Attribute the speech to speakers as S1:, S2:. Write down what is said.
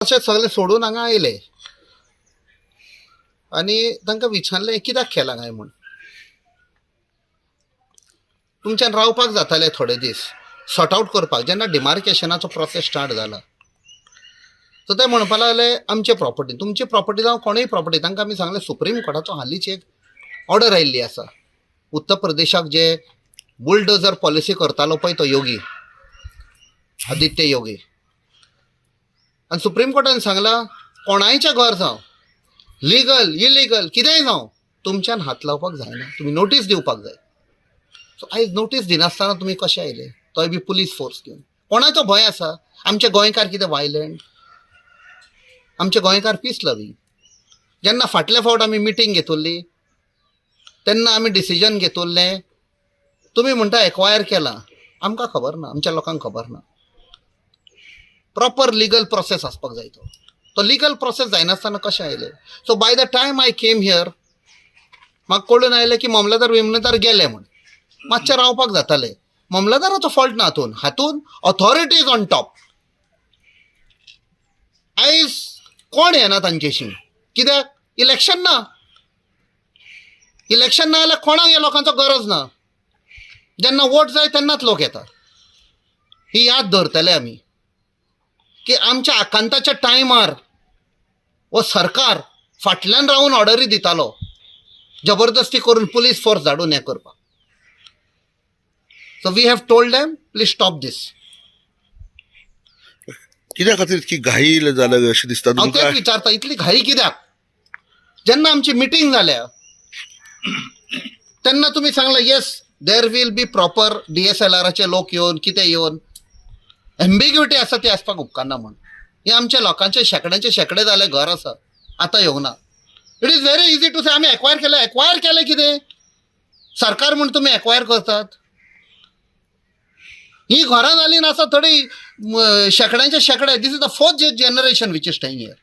S1: अशें सगळें सोडून हांगा आयले आनी तांकां विचारलें, कित्याक केलां काय म्हूण? तुमच्यान रावपाक जातालें थोडे दीस सॉर्ट आवट करपाक. जेन्ना डिमार्केशनाचो प्रोसेस स्टार्ट जाला, सो ते म्हणपाक लागले, आमचे प्रॉपर्टी, तुमची प्रॉपर्टी जावं कोणूय प्रॉपर्टी. तांकां आमी सांगलें, सुप्रीम कोर्टाचो हालींच एक ऑर्डर आयिल्ली आसा. उत्तर प्रदेशाक जे बुलडोजर पॉलिसी करतालो पळय, तो योगी आदित्य योगी, आनी सुप्रीम कोर्टान सांगलां, कोणायचें घर जावं, लिगल इलिगल कितेंय जावं, तुमच्यान हात लावपाक जायना, तुमी नोटीस दिवपाक जाय. सो आयज नोटीस दिनासतना तुमी कशे आयले, तोय बी पुलीस फोर्स घेवन? कोणाचो भंय आसा? आमचे गोंयकार कितें वायलंट? आमचे गोंयकार पीस लवींग. जेन्ना फाटल्या फावट आमी मिटींग घेतली, तेन्ना आमी डिसिजन घेतलें. तुमी म्हणटा एक्वायर केलां, आमकां खबर ना, आमच्या लोकांक खबर ना. प्रॉपर लिगल प्रोसेस आसपाक जाय. तो तो लिगल प्रोसेस जायनासतना कशें आयलें? So by the time I came here, म्हाका कळून आयलें की मामलेदार विमलेदार गेले म्हूण. मातशें रावपाक जातालें. मामलेदाराचो फॉल्ट ना हातून. हातून ऑथॉरिटी is on top. आयज कोण येना तांच्याशी. कित्याक? इलेक्शन ना. इलेक्शन ना जाल्यार कोणाक ह्या लोकांचो गरज ना. जेन्ना वोट जाय तेन्नाच लोक येता. ही याद दवरतले आमी की आमच्या आकांताच्या टायमार हो सरकार फाटल्यान रावन ऑर्डरी दितालो, जबरदस्ती करून पुलीस फोर्स धाडून हें करपाक. So we have told them, please stop this.
S2: कित्या खातीर इतकी घाई जाल्या अशें दिसता
S1: हांव
S2: तुमकां?
S1: तेच विचारता, इतली घाई कित्याक? जेन्ना आमची मिटींग जाल्या तेन्ना तुमी सांगलें, yes, there will be proper डीएसएलआराचे लोक येवन, कितें येवन, एम्बिग्युटी आसा ती आसपाक उपकारना म्हूण. हे आमच्या लोकांचे शेंकड्यांचे शेंकडे जाले घर आसा, आतां येवंक ना. It is very easy to say आमी एक्वायर केलें. एक्वायर केलें कितें? सरकार म्हूण तुमी एक्वायर करतात? ही घरां जालीं आसा थोडी शेंकड्यांचे शेंकडे. This is the fourth generation which is staying here.